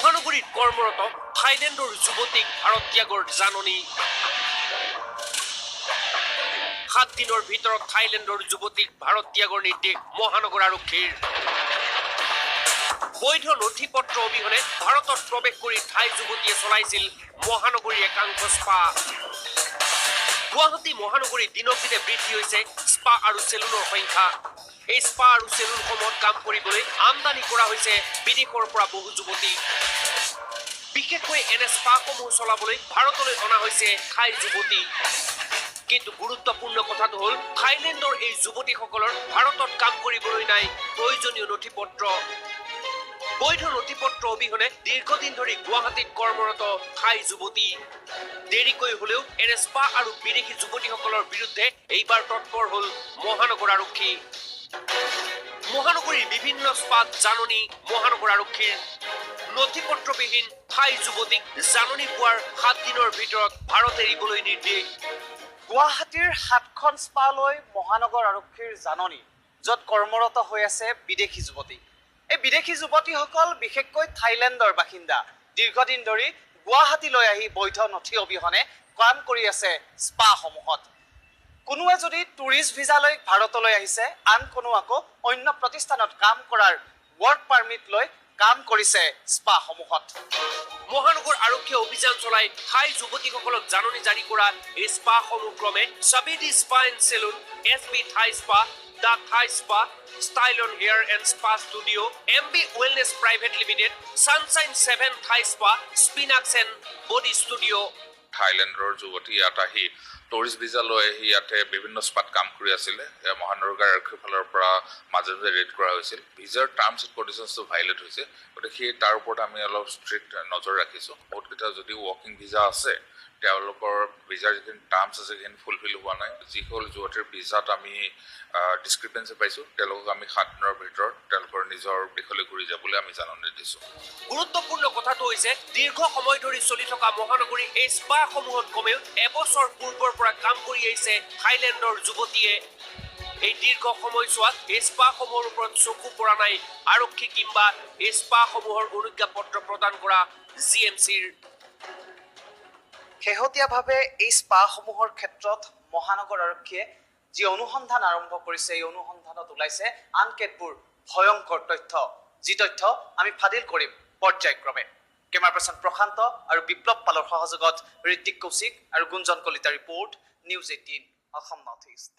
মহানগৰীত কৰ্মৰত থাইলেণ্ডৰ যুৱতীক ভাৰত ত্যাগৰ জাননী। 7 দিনৰ ভিতৰত থাইলেণ্ডৰ যুৱতীক ভাৰত ত্যাগৰ নিৰ্দেশ মহানগৰ আৰক্ষীৰ। বৈধ নথি পত্ৰ অবিহনে ভাৰতত প্ৰৱেশ কৰি থাই যুৱতীয়ে চলাইছিল মহানগৰীৰ একাংশ স্পা। গুৱাহাটী মহানগৰীত দিনক দিনে বৃদ্ধি হৈছে স্পা আৰু চেলুনৰ সংখ্যা। এই স্পা আৰু চেলুনসমূহত কাম কৰিবলৈ আমদানি কৰা হৈছে বিদেশৰ পৰা বহু যুৱতী। বিশেষকৈ এনে স্পাসমূহ চলাবলৈ ভাৰতলৈ অনা হৈছে থাই যুৱতী। কিন্তু গুৰুত্বপূৰ্ণ কথাটো হ'ল, থাইলেণ্ডৰ এই যুৱতীসকলৰ ভাৰতত কাম কৰিবলৈ নাই প্ৰয়োজনীয় নথি পত্ৰ। বৈধ নথি পত্ৰ অবিহনে দীৰ্ঘদিন ধৰি গুৱাহাটীত কৰ্মৰত থাই যুৱতী। দেৰিকৈ হলেও এনে স্পা আৰু বিদেশী যুৱতীসকলৰ বিৰুদ্ধে এইবাৰ তৎপৰ হ'ল মহানগৰ আৰক্ষী। মহানগৰীৰ বিভিন্ন স্পাত জাননী মহানগৰ আৰক্ষীৰ। নথি পত্ৰবিহীন থাই যুৱতীক জাননী পোৱাৰ 7 দিনৰ ভিতৰত ভাৰত এৰিবলৈ নিৰ্দেশ। গুৱাহাটীৰ সাতখন স্পালৈ মহানগৰ আৰক্ষীৰ জাননী, য'ত কৰ্মৰত হৈ আছে বিদেশী যুৱতী। এই বিদেশী যুৱতীসকল বিশেষকৈ থাইলেণ্ডৰ বাসিন্দা। দীৰ্ঘদিন ধৰি গুৱাহাটীলৈ আহি বৈধ নথি অবিহনে কাম কৰি আছে স্পাসমূহত। কোনোৱে যদি টুৰিষ্ট ভিজা লৈ ভাৰতলৈ আহিছে, আন কোনো আকৌ অন্য প্ৰতিষ্ঠানত কাম কৰাৰ ৱৰ্ক পাৰ্মিট লৈ কাম কৰিছে স্পাসমূহত। মহানগৰ আৰক্ষীয়ে অভিযান চলাই থাই যুৱতীসকলক জাননী জাৰি কৰা এই স্পাসমূহ ক্ৰমে চাবিডি spa and salon, S B Thai spa, the Thai spa, style on hair and spa studio, M B wellness private limited, sunshine seven Thai spa, স্পিনাক্স and body studio. থাইলেণ্ডৰ যুৱতী ইয়াত আহি টুৰিষ্ট ভিজা লৈ আহি ইয়াতে বিভিন্ন স্পাত কাম কৰি আছিলে। এয়া মহানগৰ আৰক্ষীৰ ফালৰ পৰা মাজে মাজে ৰেড কৰা হৈছিল। ভিজাৰ টাৰ্মছ এণ্ড কণ্ডিশ্যনছটো ভাইলেট হৈছে, গতিকে সেই তাৰ ওপৰত আমি অলপ ষ্ট্ৰিক্ট নজৰ ৰাখিছোঁ। বহুতকেইটা যদিও ৱৰ্কিং ভিজা আছে, তেওঁলোকৰ ভিজাৰ যিখিনি টাৰ্মছ আছে, সেইখিনি ফুলফিল হোৱা নাই। যিসকল যুৱতীৰ ভিজাত আমি ডিছক্ৰিপেঞ্চি পাইছোঁ, তেওঁলোকক আমি 7 দিনৰ ভিতৰত তেওঁলোকৰ নিজৰ দেশলৈ ঘূৰি যাবলৈ আমি জাননী দিছোঁ। গুৰুত্বপূৰ্ণ কথাটো হৈছে, দীৰ্ঘ সময় ধৰি চলি থকা মহানগৰীৰ এই স্পাসমূহত কমেও এবছৰ পূৰ্বৰ পৰা কাম কৰি আহিছে থাইলেণ্ডৰ যুৱতীয়ে। এই দীৰ্ঘ সময়ছোৱাত এই স্পাসমূহৰ ওপৰত চকু পৰা নাই আৰক্ষী কিম্বা এই স্পাসমূহৰ অনুজ্ঞাপত্ৰ প্ৰদান কৰা জি এম চিৰ। শেহতীয়াভাৱে এই স্পাসমূহৰ ক্ষেত্ৰত মহানগৰ আৰক্ষীয়ে যি অনুসন্ধান আৰম্ভ কৰিছে, এই অনুসন্ধানত ওলাইছে আন কেতবোৰ ভয়ংকৰ তথ্য, যি তথ্য আমি ফাদিল কৰিম পৰ্যায়ক্ৰমে। কেমেৰা পাৰ্চন প্ৰশান্ত আৰু বিপ্লৱ পালৰ সহযোগত ঋত্বিক কৌশিক আৰু গুঞ্জন Kalita report, news eighteen, Assam north east.